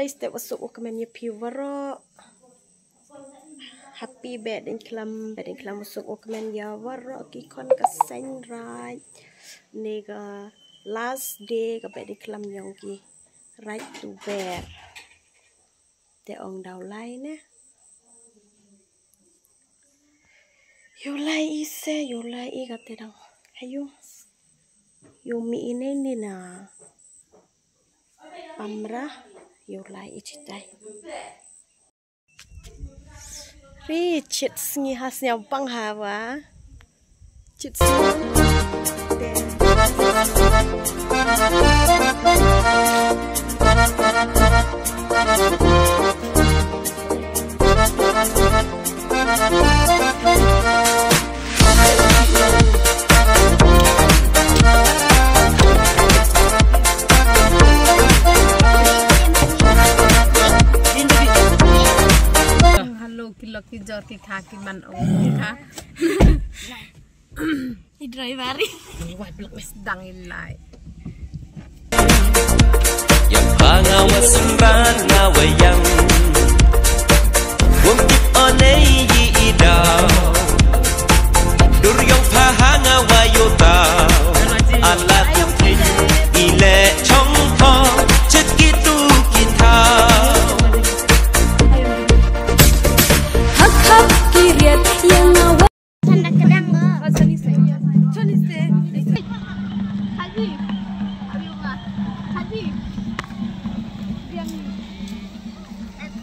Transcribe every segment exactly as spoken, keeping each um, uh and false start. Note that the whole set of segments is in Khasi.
Step u suk u kmen ïa phi waroh. Happy birthday klam, birthday klam u suk u kmen ïa waroh ki khon ka seng raij. Ne ka last day ka birthday klam yong ki raij tu ber. Te ong daw lai ne. Yu lai i se, yu lai i kate dang. Hayu. Yu mi ine ni na. Pamra, yu lai i chitai. Ri chit sngi ha sniaw pang ha wa. Chit sngi. Hello, ki lok ki jor ki kha ki man ong ki kha. I driver i. Wai blok mes dang i lai. Ïa pha nga wa sumban nga wa yang. Wong tip on ei i i daw. Dur yong pha ha nga wa yo daw. Ala tu tin i le chong pho. Chit ki tu ki thaw. Hak hak ki riat ïa nga wa. Tanda kedang lo. Oh, Chinese. Chinese. Haji. Haji.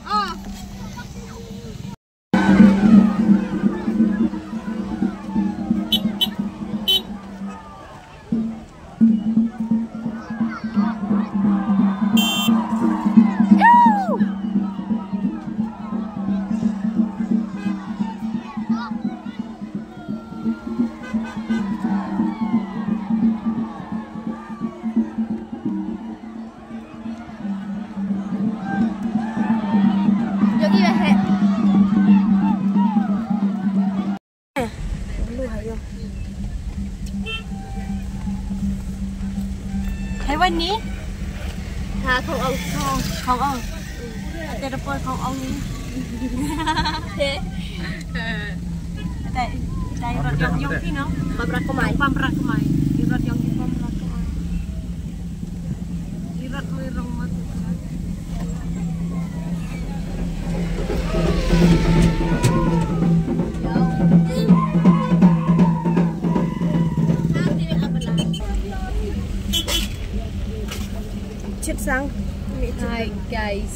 Oh. Yogi waheh. Blue hayo. Hai wan ni? Ha, khong ong. Khong, khong ong. Ate da poi khong ong ni. He. Dai, dai rot yong yong ki no. Pam rak kumai. Pam rak kumai. Rot yong ki pam rak kumai. Chit sang. Hi guys.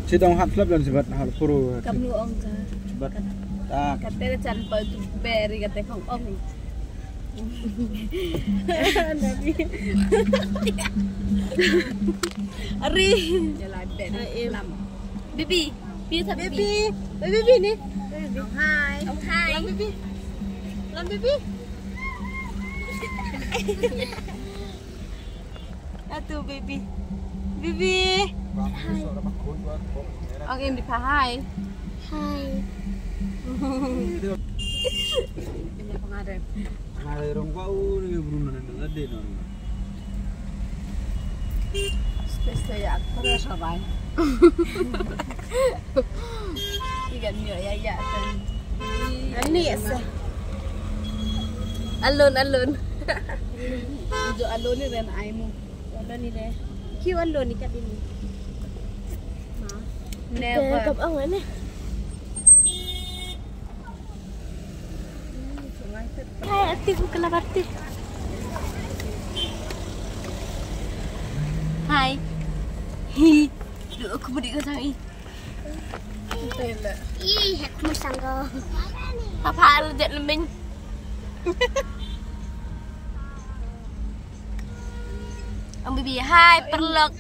Chit ong hap slap dan sibat hal puru. Kam nu ong ka. Sibat. Tak. Kate chan pa tu beri kate khong ong. Nabi. Ari. Jalan ben. Lam. Bibi. Bibi. Bibi. Bibi ni. Hai. Hai. Lam bibi. Lam bibi. Atu baby. Baby. Hi. Ong im di pha hi. Hi. Ini pengadai. Pengadai rong bau ni Bruno ni ada non. Space ya aku rasa bai. Tiga mio ya ya kan. Ani asa. Alone, alone. Ijo alone ni ren aimu. Alone ni re. Kiu alone ni kat ini. Never. Kap ang ane. Hai, aktif bukan aktif. Hai. Hi. Duh, aku beri kau sang i. Ih, aku masang kau. Papa lu jat lembing. Ang bibi, hai, perlok.